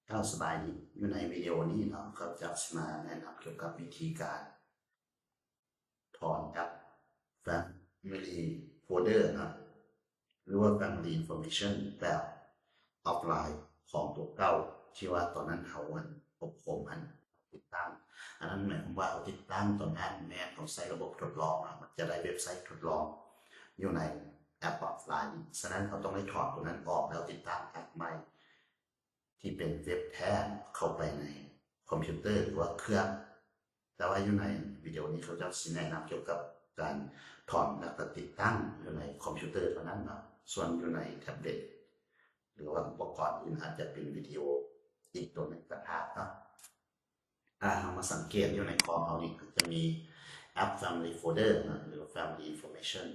ເຈົ້າສະບາຍດີ, ຢູ່ໃນວິດີໂອນີ້ເນາະ ຂ້າພະເຈົ້າຊິມາແນະນຳກ່ຽວກັບວິທີການຖອນແອັບ Family Folder ເນາະ ຫຼືວ່າ Family Information ແບບອອຟລາຍຂອງຕົວເກົ່າ ທີ່ວ່າຕອນນັ້ນເຮົາອັນອົບຮົມຫັ້ນຕິດຕັ້ງ. ອັນນັ້ນໝາຍຄວາມວ່າເຮົາຕິດຕັ້ງຕອນນັ້ນແມ່ນເຮົາໃຊ້ລະບົບທົດລອງເນາະ, ມັນຈະໄດ້ເວັບໄຊທົດລອງຢູ່ໃນແອັບອອຟລາຍ. ສະນັ້ນເຮົາຕ້ອງໄດ້ຖອນຕົວນັ້ນອອກ ແລ້ວຕິດຕັ້ງແອັບໃໝ່ ທີ່ເປັນເວັບແທ້ເຂົ້າໄປໃນຄອມພິວເຕີ ຫຼືວ່າເຄື່ອງ. ແຕ່ວ່າຢູ່ໃນວິດີໂອນີ້ ຂ້າພະເຈົ້າຊິແນະນຳກ່ຽວກັບການຖອນ ແລ້ວກໍຕິດຕັ້ງຢູ່ໃນຄອມພິວເຕີເທົ່ານັ້ນເນາະ, ສ່ວນຢູ່ໃນແທັບເລັດ ຫຼືວ່າອຸປະກອນອື່ນ ອາດຈະເປັນວິດີໂອອີກຕົວໜຶ່ງຕ່າງຫາກເນາະ. ອາ ເຮົາມາສັງເກດຢູ່ໃນຄອມເຮົານີ້ ກໍຈະມີແອັບ Family Folder ເນາະ ຫຼືວ່າ Family Information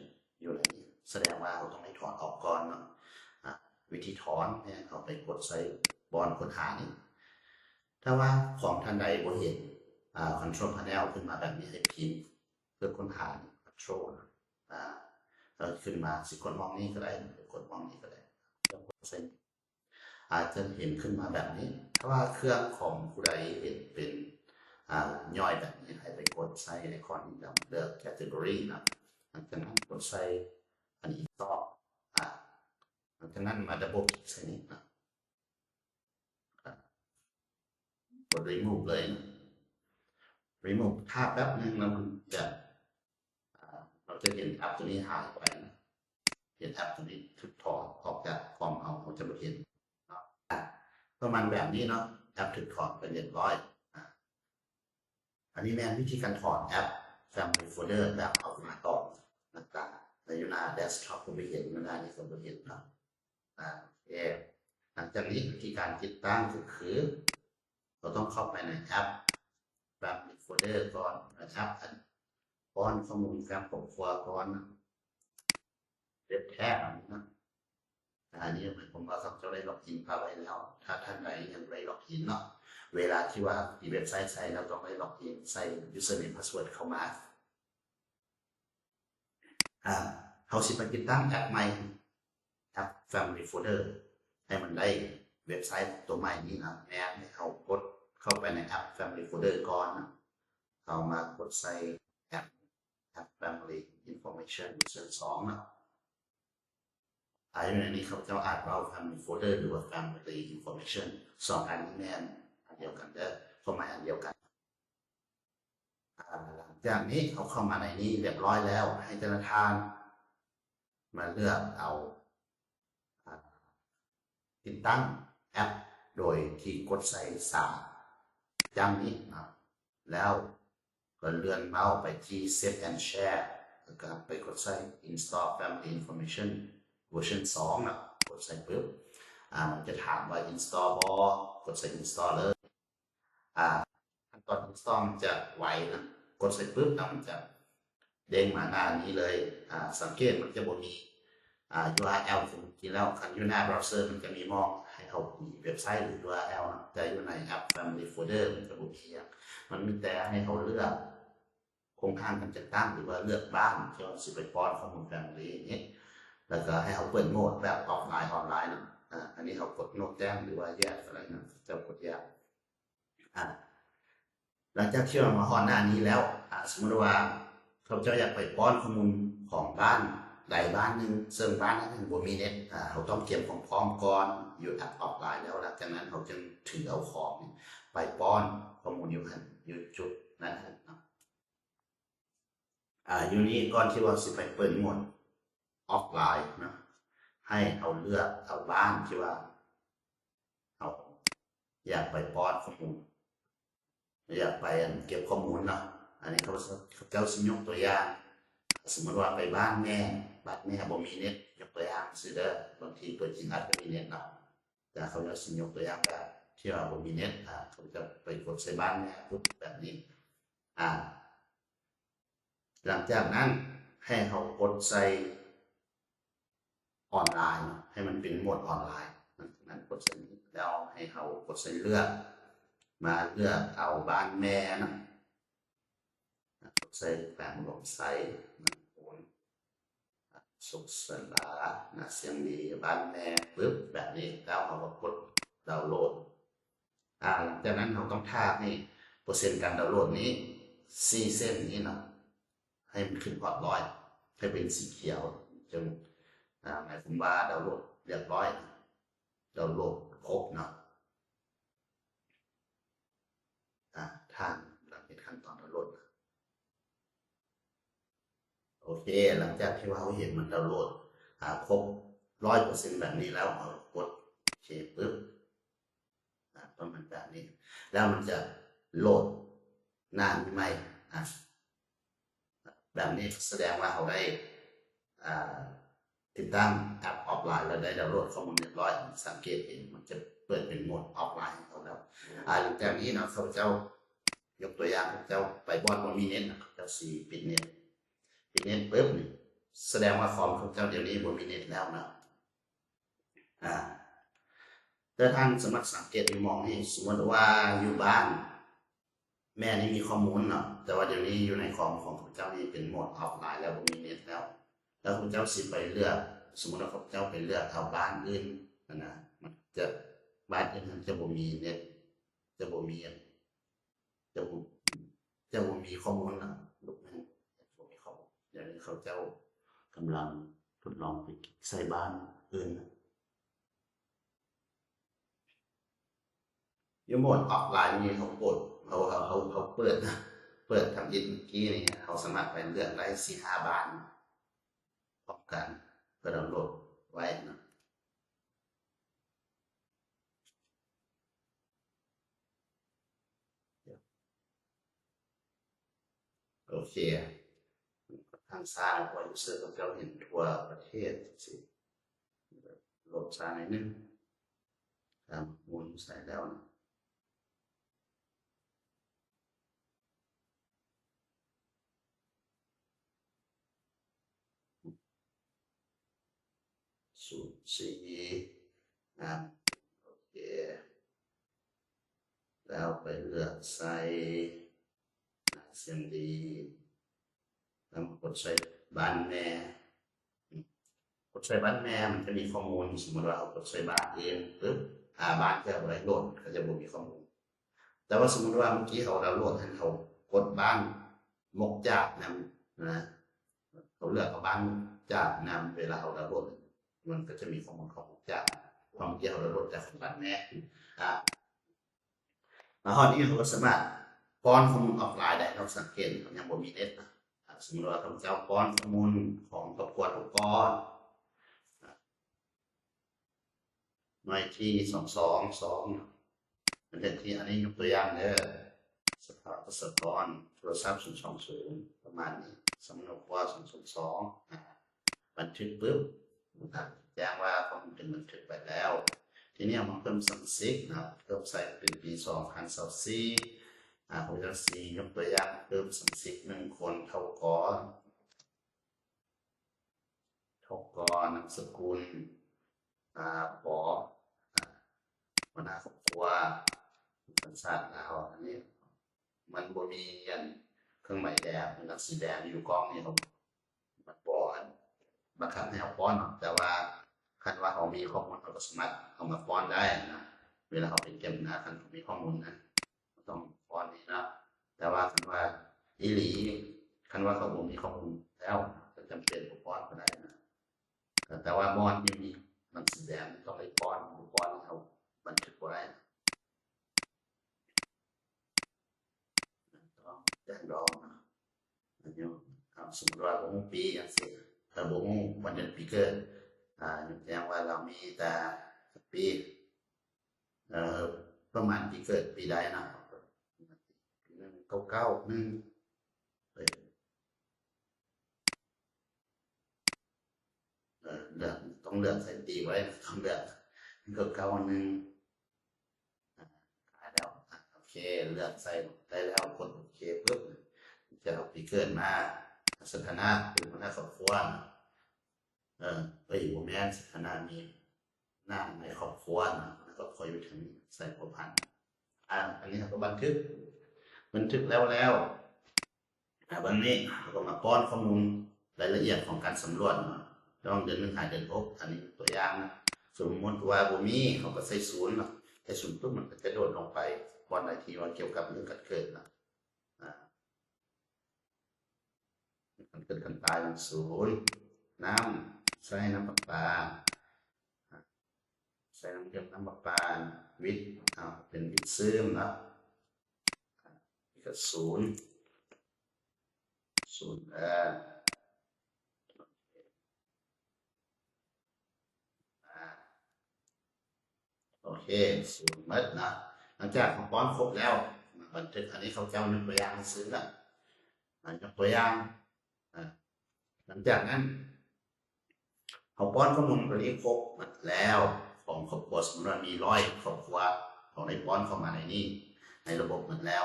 ຢູ່ໃນນີ້, ສະແດງວ່າເຮົາຕ້ອງໄດ້ຖອນອອກກ່ອນເນາະ. ອາ ວິທີຖອນແມ່ນເຮົາໄປກົດໃສ່ບ່ອນຄົ້ນຫານີ້. ຖ້າວ່າຂອງທ່ານໃດບໍ່ເຫັນ ອາ Control Panel ຂຶ້ນມາແບບນີ້ ໃຫ້ພິມເພື່ອຄົ້ນຫາ Control ອາ ແລ້ວຂຶ້ນມາ ຊິກົດໝ່ອງນີ້ກໍໄດ້ ກົດໝ່ອງນີ້ກໍໄດ້ ແລ້ວກົດໃສ່ ອາດຈະເຫັນຂຶ້ນມາແບບນີ້. ຖ້າວ່າເຄື່ອງຂອງຜູ້ໃດເຫັນເປັນ ອາ ຍ່ອຍແບບນີ້ ໃຫ້ໄປກົດໃສ່ໄອຄອນສີດຳ ເລືອກ Category ນະ, ຫຼັງຈາກນັ້ນກົດໃສ່ອັນ Install ອາ ຫຼັງຈາກນັ້ນມາ Double Click ໃສ່ນີ້ນະ, ກົດ Remove ເລີຍນະ. Remove ຖ້າແປັບໜຶ່ງ ແລ້ວມັນຈະ ອາ ເຮົາຈະເຫັນແອັບຕົວນີ້ຫາຍໄປນະ, ເຫັນແອັບຕົວນີ້ຖືກຖອນອອກຈາກຄອມເຮົາ ເຮົາຈະບໍ່ເຫັນເນາະ. ອາ ປະມານແບບນີ້ເນາະ, ແອັບຖືກຖອນໄປຮຽບຮ້ອຍ. ອາ ອັນນີ້ແມ່ນວິທີການຖອນແອັບ Family Folder ແບບເອົາມາຕອນຕ່າງໆ ແລະ ຢູ່ໜ້າ Desktop ກໍບໍ່ເຫັນ, ຢູ່ໜ້ານີ້ກໍບໍ່ເຫັນເນາະ. ອາ ໂອເຄ ຫຼັງຈາກນີ້ວິທີການຕິດຕັ້ງກໍຄື ເຮົາຕ້ອງເຂົ້າໄປໃນແອັບ Family Folder ກ່ອນ, ແອັບອັນປ້ອນຂໍ້ມູນແຟ້ມຄອບຄົວກ່ອນ, ເວັບແທ້ເນາະ. ອັນນີ້ໝາຍຄວາມວ່າເຈົ້າໄດ້ລັອກອິນເຂົ້າໄວ້ແລ້ວ. ຖ້າທ່ານໃດຍັງບໍ່ໄດ້ລັອກອິນເນາະ, ເວລາທີ່ວ່າຕີເວັບໄຊໃສ່ ເຮົາຕ້ອງໄດ້ລັອກອິນ ໃສ່ username password ເຂົ້າມາ. ອາ ເຮົາຊິໄປຕິດຕັ້ງແອັບໃໝ່ ແອັບ Family Folder ໃຫ້ມັນໄດ້ເວັບໄຊຕົວໃໝ່ນີ້ນະ, ແມ່ນໃຫ້ເຮົາກົດເຂົ້າໄປໃນແອັບ Family Folder ກ່ອນນະ. ເຮົາມາກົດໃສ່ແອັບ ແອັບ Family Information ເວີຊັນສອງນະ. ອາ ຢູ່ໃນນີ້ເຂົາເຈົ້າອາດເວົ້າ Family Folder ຫຼືວ່າ Family Information ສອງອັນນີ້ແມ່ນອັນດຽວກັນເດີ, ຄວາມໝາຍອັນດຽວກັນ. ອາ ຫຼັງຈາກນີ້ເຮົາເຂົ້າມາໃນນີ້ຮຽບຮ້ອຍແລ້ວ, ໃຫ້ແຕ່ລະທ່ານມາເລືອກເອົາ ອາ ຕິດຕັ້ງແອັບໂດຍທີ່ກົດໃສ່ສາມຈ້ຳນີ້ເນາະ, ແລ້ວກໍເລື່ອນເມົາສ໌ໄປທີ່ Save and Share ແລ້ວກໍໄປກົດໃສ່ Install Family Information ເວີຊັນສອງເນາະ. ກົດໃສ່ປຶບ ອາ ມັນຈະຖາມວ່າ Install ບໍ່, ກົດໃສ່ Install ເລີຍ. ອາ ຂັ້ນຕອນ Install ມັນຈະໄວນະ, ກົດໃສ່ປຶບແລ້ວມັນຈະເດ້ງມາໜ້ານີ້ເລີຍ. ອາ ສັງເກດມັນຈະບໍ່ມີ ອາ URL ຄືເມື່ອກີ້ແລ້ວ. ຄັນຢູ່ໜ້າ browser ມັນຈະມີໝ່ອງໃຫ້ເຮົາຕີເວັບໄຊ ຫຼື URL ນະ, ແຕ່ຢູ່ໃນແອັບ Family Folder ມັນຈະບໍ່ມີຫຍັງ, ມັນມີແຕ່ໃຫ້ເຮົາເລືອກໂຄງຮ່າງການຈັດຕັ້ງ ຫຼືວ່າເລືອກບ້ານທີ່ເຮົາຊິໄປປ້ອນຂໍ້ມູນ Family ນີ້, ແລ້ວກໍໃຫ້ເຮົາເປີດໂໝດແບບອອຟລາຍ ອອນລາຍນະ. ອາ ອັນນີ້ເຮົາກົດໂນແຕ້ມ ຫຼືວ່າ Yes ກໍໄດ້ນະ, ເຈົ້າກົດ Yes. ອາ ຫຼັງຈາກທີ່ເຮົາມາຮອດໜ້ານີ້ແລ້ວ, ອາ ສົມມຸດວ່າເຂົາເຈົ້າຢາກໄປປ້ອນຂໍ້ມູນຂອງບ້ານໃດບ້ານໜຶ່ງ ເຊິ່ງບ້ານນັ້ນບໍ່ມີເນັດ, ອາ ເຮົາຕ້ອງກຽມຄວາມພ້ອມກ່ອນ ຢູ່ແອັບອອຟລາຍແລ້ວ, ຫຼັງຈາກນັ້ນເຮົາຈຶ່ງຖືເອົາຂອງໄປປ້ອນຂໍ້ມູນຢູ່ຫັ້ນ ຢູ່ຈຸດນັ້ນຫັ້ນເນາະ. ອາ ຢູ່ນີ້ກ່ອນທີ່ວ່າຊິໄປເປີດໂໝດອອຟລາຍເນາະ, ໃຫ້ເຮົາເລືອກເອົາບ້ານທີ່ວ່າເຮົາຢາກໄປປ້ອນຂໍ້ມູນ ຢາກໄປ ອັນ ເກັບຂໍ້ມູນເນາະ. ອັນນີ້ເຂົາ ເຂົາເຈົ້າຊິຍົກຕົວຢ່າງ, ສົມມຸດວ່າໄປບ້ານແມ່, ບ້ານແມ່ບໍ່ມີເນັດ, ຍົກຕົວຢ່າງຊື່ເດີ, ບາງທີຕົວຈິງອາດຈະມີເນັດເນາະ, ແຕ່ເຂົາເຈົ້າຊິຍົກຕົວຢ່າງແບບທີ່ວ່າບໍ່ມີເນັດ, ອາ ເຂົາເຈົ້າໄປກົດໃສ່ບ້ານແມ່ປຸບແບບນີ້. ອາ ຫຼັງຈາກນັ້ນໃຫ້ເຮົາກົດໃສ່ອອນລາຍເນາະ, ໃຫ້ມັນເປັນໂໝດອອນລາຍ. ຫຼັງຈາກນັ້ນກົດໃສ່ນີ້ ແລ້ວໃຫ້ເຮົາກົດໃສ່ເລືອກ, ມາເລືອກເອົາບ້ານແມ່ນະ, ກົດໃສ່ແຂວງອຸດົມໄຊ, ນາໂພນ, ສຸກສາລາ, ນາຊຽງດີ, ບ້ານແມ່ປຶບ ແບບນີ້, ແລ້ວເຮົາກໍກົດດາວໂຫຼດ. ຈາກນັ້ນເຮົາຕ້ອງຖ້າໃຫ້ເປີເຊັນການດາວໂຫຼດນີ້ ສີ່ເສັ້ນນີ້ເນາະ ໃຫ້ມັນຂຶ້ນຮອດຮ້ອຍ ໃຫ້ເປັນສີຂຽວ ຈຶ່ງ ອາ ໝາຍຄວາມວ່າດາວໂຫຼດຮຽບຮ້ອຍ ດາວໂຫຼດຄົບເນາະ. ອາ ທ່ານກຳລັງເຮັດຂັ້ນຕອນດາວໂຫຼດ. ໂອເຄ ຫຼັງຈາກທີ່ວ່າເຮົາເຫັນມັນດາວໂຫຼດ ອາ ຄົບຮ້ອຍເປີເຊັນແບບນີ້ແລ້ວ ເຮົາກົດໂອເຄປຶບ ອາ ປະມານແບບນີ້ ແລ້ວມັນຈະໂຫຼດໜ້ານີ້ໃໝ່ ອາ ແບບນີ້ສະແດງວ່າເຮົາໄດ້ ອາ ຕິດຕັ້ງແອັບອອຟລາຍ ແລ້ວໄດ້ດາວໂຫຼດຂໍ້ມູນຮຽບຮ້ອຍ. ສັງເກດເຫັນ ມັນຈະເປີດເປັນໂໝດອອຟລາຍໃຫ້ເຮົາແລ້ວ. ອາ ຫຼັງຈາກນີ້ເນາະ ຂ້າພະເຈົ້າຍົກຕົວຢ່າງ ຂ້າພະເຈົ້າໄປບ່ອນບໍ່ມີເນັດນະ ຂ້າພະເຈົ້າຊິປິດເນັດ. ປິດເນັດປຶບນີ້ ສະແດງວ່າຄອມຂ້າພະເຈົ້າດຽວນີ້ບໍ່ມີເນັດແລ້ວນະ. ອາ ແຕ່ທ່ານສາມາດສັງເກດຢູ່ໝ່ອງນີ້ ສົມມຸດວ່າຢູ່ບ້ານ ແມ່ນີ້ມີຂໍ້ມູນເນາະ ແຕ່ວ່າດຽວນີ້ຢູ່ໃນຄອມຂອງຂ້າພະເຈົ້ານີ້ເປັນໂໝດອອຟລາຍແລ້ວ ບໍ່ມີເນັດແລ້ວ ແລ້ວຂ້າພະເຈົ້າຊິໄປເລືອກ ສົມມຸດວ່າຂ້າພະເຈົ້າໄປເລືອກເອົາບ້ານອື່ນຫັ້ນນະ ມັນຈະ ບ້ານອື່ນມັນຈະບໍ່ມີເນັດ ຈະບໍ່ມີ ຈະບໍ່ ຈະບໍ່ມີຂໍ້ມູນນະ ບໍ່ມີຂໍ້ມູນ. ດຽວນີ້ເຂົາເຈົ້າກຳລັງທົດລອງໄປໃສ່ບ້ານອື່ນນະ. ຢູ່ໂໝດອອຟລາຍນີ້ ເຮົາກົດ ເຮົາ ເຮົາ ເຮົາ ເຮົາເປີດ ເປີດທຳອິດເມື່ອກີ້ນີ້ ເຮົາສາມາດໄປເລືອກໄດ້ສີ່ຫ້າບ້ານພ້ອມກັນ ເພື່ອດາວໂຫຼດໄວ້ນະ. ໂອເຄ ຂ້ອນຂ້າງຊ້າ ເພາະວ່າຢູເຊີຂອງເຈົ້າເຫັນທົ່ວປະເທດ ໂຫຼດຊ້າໜ້ອຍໜຶ່ງ ຕາມມູນໃສ່ແລ້ວນະ. ສູນສີ່ ອາ ໂອເຄ ແລ້ວໄປເລືອກໃສ່ ອາ ສຽງດີ ແລ້ວມາກົດໃສ່ບ້ານແມ່ ອືມ ກົດໃສ່ບ້ານແມ່ ມັນຈະມີຂໍ້ມູນ. ສົມມຸດວ່າເຮົາກົດໃສ່ບ້ານເອງປຶບ ອາ ບ້ານທີ່ເຮົາບໍ່ໄດ້ໂຫຼດ ມັນກໍຈະບໍ່ມີຂໍ້ມູນ. ແຕ່ວ່າສົມມຸດວ່າເມື່ອກີ້ເຮົາດາວໂຫຼດຫັ້ນ ເຮົາກົດບ້ານໝົກຈາກນຳນະ ເຮົາເລືອກເອົາບ້ານໝົກຈາກນຳ ເວລາເຮົາດາວໂຫຼດ ມັນກໍຈະມີຂໍ້ມູນຂອງໝົກຈາກ ເພາະເມື່ອກີ້ເຮົາດາວໂຫຼດແຕ່ຂອງບ້ານແມ່ ອາ ມາຮອດນີ້ເຮົາກໍສາມາດປ້ອນຂໍ້ມູນອອຟລາຍໄດ້. ເຮົາສັງເກດ ເຮົາຍັງບໍ່ມີເນັດ ອາ ສົມມຸດວ່າຂ້າພະເຈົ້າປ້ອນຂໍ້ມູນຂອງຄອບຄົວທຸກຄົນ ໜ່ວຍທີສອງສອງສອງ ບັນທຶກທີ່ ອັນນີ້ຍົກຕົວຢ່າງເດີ ສະຖາປັດສະກອນໂທລະສັບສູນສອງສູນ ປະມານນີ້ ສຳມະໂນຄົວສອງສອງສອງ ອາ ບັນທຶກປຶບ ແຈ້ງວ່າຄວາມເປັນບັນທຶກໄປແລ້ວ. ທີນີ້ເຮົາມາເພີ່ມສະມາຊິກເນາະ ເພີ່ມໃສ່ເປັນປີສອງພັນຊາວສີ່ ອາ ຂ້າພະເຈົ້າຊິຍົກຕົວຢ່າງ ເພີ່ມສະມາຊິກໜຶ່ງຄົນ ເຖົ້າກໍ ເຖົ້າກໍ ນາມສະກຸນ ອາ ປໍ ອາ ຫົວໜ້າຄອບຄົວ ສັນຊາດລາວ. ອັນນີ້ມັນບໍ່ມີອັນເຄື່ອງໝາຍແດງ ເປັນລັກສີແດງຢູ່ກ້ອງນີ້ ມັນບໍ່ອັນບັງຄັບໃຫ້ເຮົາປ້ອນເນາະ ແຕ່ວ່າຄັນວ່າເຮົາມີຂໍ້ມູນ ເຮົາກໍສາມາດເອົາມາປ້ອນໄດ້ນະ ເວລາເຮົາໄປກຽມນາ ຄັນເຮົາມີຂໍ້ມູນນະ ຕ້ອງປ້ອນນີ້ເນາະ. ແຕ່ວ່າຄັນວ່າອີ່ຫຼີ ຄັນວ່າເຂົາບໍ່ມີຂໍ້ມູນແລ້ວ ກໍຈຳເປັນບໍ່ປ້ອນກໍໄດ້ນະ. ແຕ່ວ່າບ່ອນທີ່ມີບັນຊີແດງຕ້ອງໄດ້ປ້ອນ ບໍ່ປ້ອນເຮົາບັນທຶກບໍ່ໄດ້. ຕ້ອງແຈ້ງດອງນະ ອາຍຸ ເອົາ ສົມມຸດວ່າບໍ່ຮູ້ປີຈັ່ງຊີ້ ຖ້າບໍ່ຮູ້ວັນເດືອນປີເກີດ ອາ ຍົກຕົວຢ່າງວ່າລາວມີແຕ່ປີ ເອີ ປະມານປີເກີດປີໃດນະ ໜຶ່ງເກົ້າເກົ້າໜຶ່ງ ເອີ ເອີ ເລືອກ ຕ້ອງເລືອກໃສ່ຕີໄວ້ ຕ້ອງເລືອກໜຶ່ງເກົ້າເກົ້າໜຶ່ງ ອາ ແລ້ວ ອາ ໂອເຄ ເລືອກໃສ່ໄດ້ແລ້ວ ກົດໂອເຄປຶບ ຈະເອົາປີເກີດມາ ສະຖານະເປັນຫົວໜ້າຄອບຄົວ ເອີ ເອີຍ ບໍ່ແມ່ນ ສະຖານະມີໜ້າໃນຄອບຄົວນະ ໃນຄອບຄົວຢູ່ເທິງ ໃສ່ພົວພັນ ອາ ອັນນີ້ເຮົາກໍບັນທຶກ ບັນທຶກແລ້ວແລ້ວ ອາ ບັດນີ້ເຮົາກໍມາປ້ອນຂໍ້ມູນລາຍລະອຽດຂອງການສຳຫຼວດເນາະ ລະຫວ່າງເດືອນໜຶ່ງຫາເດືອນຫົກ ອັນນີ້ຕົວຢ່າງນະ ສົມມຸດວ່າບໍ່ມີ ເຮົາກໍໃສ່ສູນເນາະ ໃສ່ສູນປຶບ ມັນກໍຈະໂດດລົງໄປ ບ່ອນໃດທີ່ວ່າກ່ຽວກັບເລື່ອງການເກີດເນາະ ອາ ການເກີດການຕາຍ ສູນ ນ້ຳ ໃຊ້ນ້ຳປະປາ ໃຊ້ນ້ຳເຄື່ອງ ນ້ຳປະປາ ວິດ ເອົາເປັນວິດຊຶມເນາະ ກະສູນ ສູນ ເອີ ອາ ໂອເຄ ສູນໝົດເນາະ. ຫຼັງຈາກເຮົາປ້ອນຄົບແລ້ວ ມາບັນທຶກ ອັນນີ້ເຂົາເຈົ້າຍົກຕົວຢ່າງຊື່ໆນະ ອາ ຍົກຕົວຢ່າງ ອາ ຫຼັງຈາກນັ້ນ ເຮົາປ້ອນຂໍ້ມູນຕົວນີ້ຄົບໝົດແລ້ວ ຂອງຄອບຄົວ ສົມມຸດວ່າມີຮ້ອຍຄອບຄົວ ເຮົາໄດ້ປ້ອນເຂົ້າມາໃນນີ້ ໃນລະບົບໝົດແລ້ວ.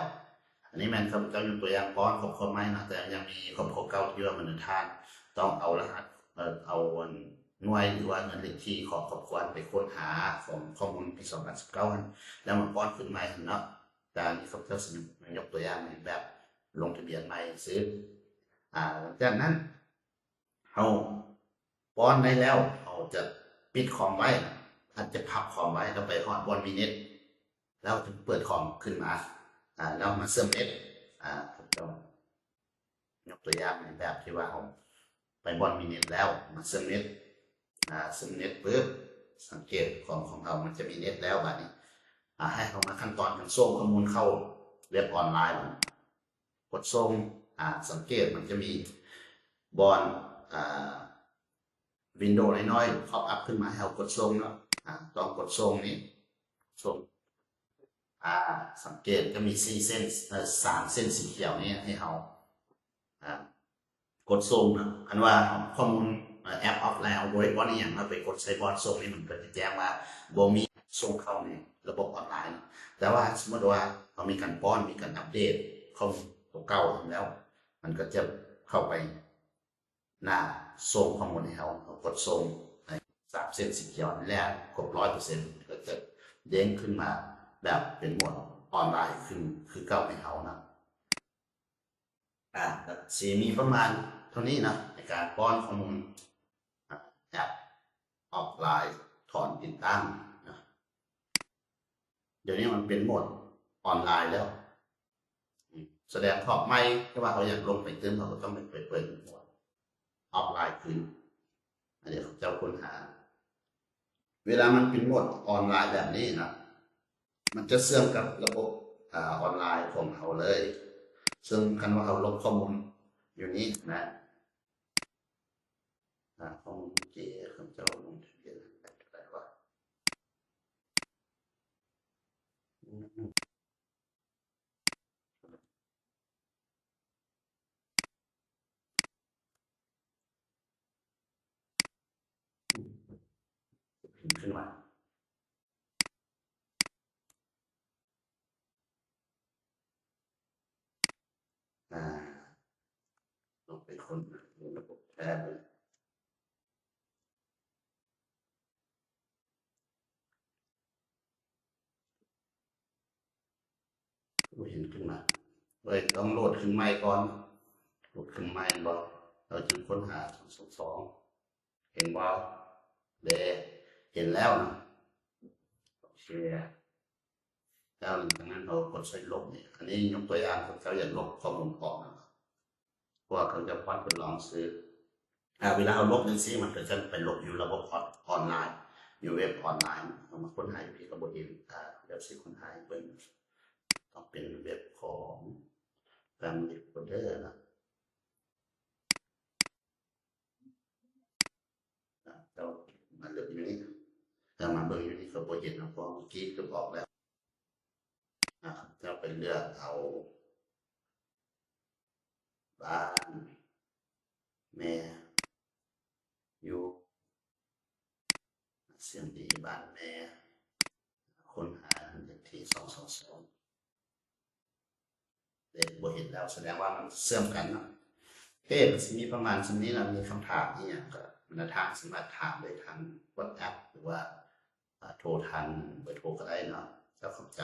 ອັນນີ້ແມ່ນຂ້າພະເຈົ້າຍົກຕົວຢ່າງປ້ອນຄອບຄົວໃໝ່ເນາະ ແຕ່ຍັງມີຄອບຄົວເກົ່າທີ່ວ່າມັນທານ ຕ້ອງເອົາລະຫັດ ເອີ ເອົາອັນໜ່ວຍ ຫຼືວ່າເງິນເລກທີ່ຂອງຄອບຄົວໄປຄົ້ນຫາຂອງຂໍ້ມູນປີສອງພັນສິບເກົ້າຫັ້ນ ແລ້ວມາປ້ອນຄືນໃໝ່ຫັ້ນເນາະ. ແຕ່ອັນນີ້ຂ້າພະເຈົ້າຊິຍົກຕົວຢ່າງໃນແບບລົງທະບຽນໃໝ່ຊື່ ອາ ຫຼັງຈາກນັ້ນ ເຮົາປ້ອນໄດ້ແລ້ວ ເຮົາຈະປິດຄອມໄວ້ ອາດຈະພັບຄອມໄວ້ ແລ້ວໄປຮອດບ່ອນມີເນັດ ແລ້ວຈຶ່ງເປີດຄອມຂຶ້ນມາ ອາ ແລ້ວມາເຊື່ອມເນັດ ອາ ເຈົ້າ ຍົກຕົວຢ່າງໃນແບບທີ່ວ່າເຮົາໄປບ່ອນມີເນັດແລ້ວ ມາເຊື່ອມເນັດ ອາ ເຊື່ອມເນັດປຶບ ສັງເກດຄອມຂອງເຮົາມັນຈະມີເນັດແລ້ວ ບາດນີ້ ອາ ໃຫ້ເຮົາມາຂັ້ນຕອນການສົ່ງຂໍ້ມູນເຂົ້າເວັບອອນລາຍ ກົດສົ່ງ ອາ ສັງເກດມັນຈະມີບ່ອນ ອາ ວິນໂດນ້ອຍໆ pop up ຂຶ້ນມາໃຫ້ເຮົາກົດສົ່ງເນາະ ອາ ຕ້ອງກົດສົ່ງນີ້ ສົ່ງ ອາ ສັງເກດຈະມີສີ່ເສັ້ນ ເອີ ສາມເສັ້ນສີຂຽວນີ້ໃຫ້ເຮົາ ອາ ກົດສົ່ງເນາະ. ຄັນວ່າຂໍ້ມູນ ເອີ ແອັບອອຟລາຍ ເຮົາບໍ່ໄດ້ປ້ອນອີ່ຫຍັງ ເຮົາໄປກົດໃສ່ບ່ອນສົ່ງນີ້ ມັນກໍຈະແຈ້ງວ່າບໍ່ມີສົ່ງເຂົ້າໃນລະບົບອອນລາຍເນາະ. ແຕ່ວ່າສົມມຸດວ່າເຮົາມີການປ້ອນ ມີການອັບເດດຂໍ້ມູນຕົວເກົ່າແລ້ວ ມັນກໍຈະເຂົ້າໄປ ໜ້າສົ່ງຂໍ້ມູນໃຫ້ເຮົາ ເຮົາກົດສົ່ງໃນສາມເສັ້ນສີຂຽວນີ້ແລ້ວ ຄົບຮ້ອຍເປີເຊັນ ກໍຈະເດ້ງຂຶ້ນມາແບບເປັນໂໝດອອນລາຍຄື ຄືເກົ່າໃຫ້ເຮົານະ. ອາ ກໍຊິມີປະມານເທົ່ານີ້ນະ ໃນການປ້ອນຂໍ້ມູນ ອາ ແອັບອອຟລາຍ ຖອນຕິດຕັ້ງນະ. ດຽວນີ້ມັນເປັນໂໝດອອນລາຍແລ້ວ ສະແດງຂອບໃໝ່ ແຕ່ວ່າເຮົາຢາກລົງໄປຕື່ມ ເຮົາກໍຕ້ອງໄປເປີດໂໝດອອຟລາຍຄືນ. ອັນນີ້ເຂົາເຈົ້າຄົ້ນຫາ ເວລາມັນເປັນໂໝດອອນລາຍແບບນີ້ນະ ມັນຈະເຊື່ອມກັບລະບົບ ອາ ອອນລາຍຂອງເຮົາເລີຍ. ເຊິ່ງຄັນວ່າເຮົາລົບຂໍ້ມູນຢູ່ນີ້ນະ ອາ ຂໍ້ມູນເຈ ເຂົາເຈົ້າລົງທະບຽນແບບໃດວະ? ຂຶ້ນມາ ອາ ຕ້ອງໄປຄົ້ນໃນລະບົບແທ້ເລີຍ. ບໍ່ເຫັນຂຶ້ນມາ ເອີຍ ຕ້ອງໂຫຼດຂຶ້ນໃໝ່ກ່ອນ ໂຫຼດຂຶ້ນໃໝ່ແມ່ນບໍ່? ເຮົາຈຶ່ງຄົ້ນຫາສອງສອງສອງ ເຫັນບໍ່? ເດ້ ເຫັນແລ້ວນະ ໂອເຄ ແລ້ວຫຼັງຈາກນັ້ນເຮົາກົດໃສ່ລົບນີ້ ອັນນີ້ຍົກຕົວຢ່າງ ເຂົາເຈົ້າຢາກລົບຂໍ້ມູນອອກນະ ເພາະວ່າເຂົາຈະປ້ອນທົດລອງຊື່ ອາ ເວລາເຮົາລົບຈັ່ງຊີ້ ມັນກໍຈະໄປລົບຢູ່ລະບົບອອນ ອອນລາຍ ຢູ່ເວັບອອນລາຍ ເຮົາມາຄົ້ນຫາຢູ່ພີ້ກໍບໍ່ເຫັນ ອາ ດຽວຊິຄົ້ນຫາໃຫ້ເບິ່ງ ຕ້ອງເປັນເວັບຂອງ Family Folder ນະ ອາ ເຈົ້າມາເລືອກຢູ່ນີ້ ເຈົ້າມາເບິ່ງຢູ່ນີ້ກໍບໍ່ເຫັນນະ ເພາະເມື່ອກີ້ເກີບອອກແລ້ວ. ອາ ເຈົ້າໄປເລືອກເອົາບ້ານແມ່ຢູ່ ສຽງດີບ້ານແມ່ ຄົ້ນຫາເລກທີສອງສອງສອງ ເດ້ ບໍ່ເຫັນແລ້ວ ສະແດງວ່າມັນເຊື່ອມກັນເນາະ. ເອ ມັນຊິມີປະມານສ່ຳນີ້ລະ ມີຄຳຖາມອີ່ຫຍັງກໍ ບັນດາທ່ານສາມາດຖາມໄດ້ທາງ WhatsApp ຫຼືວ່າ ອາ ໂທທາງເບີໂທກໍໄດ້ເນາະ. ເຈົ້າຂອບໃຈ.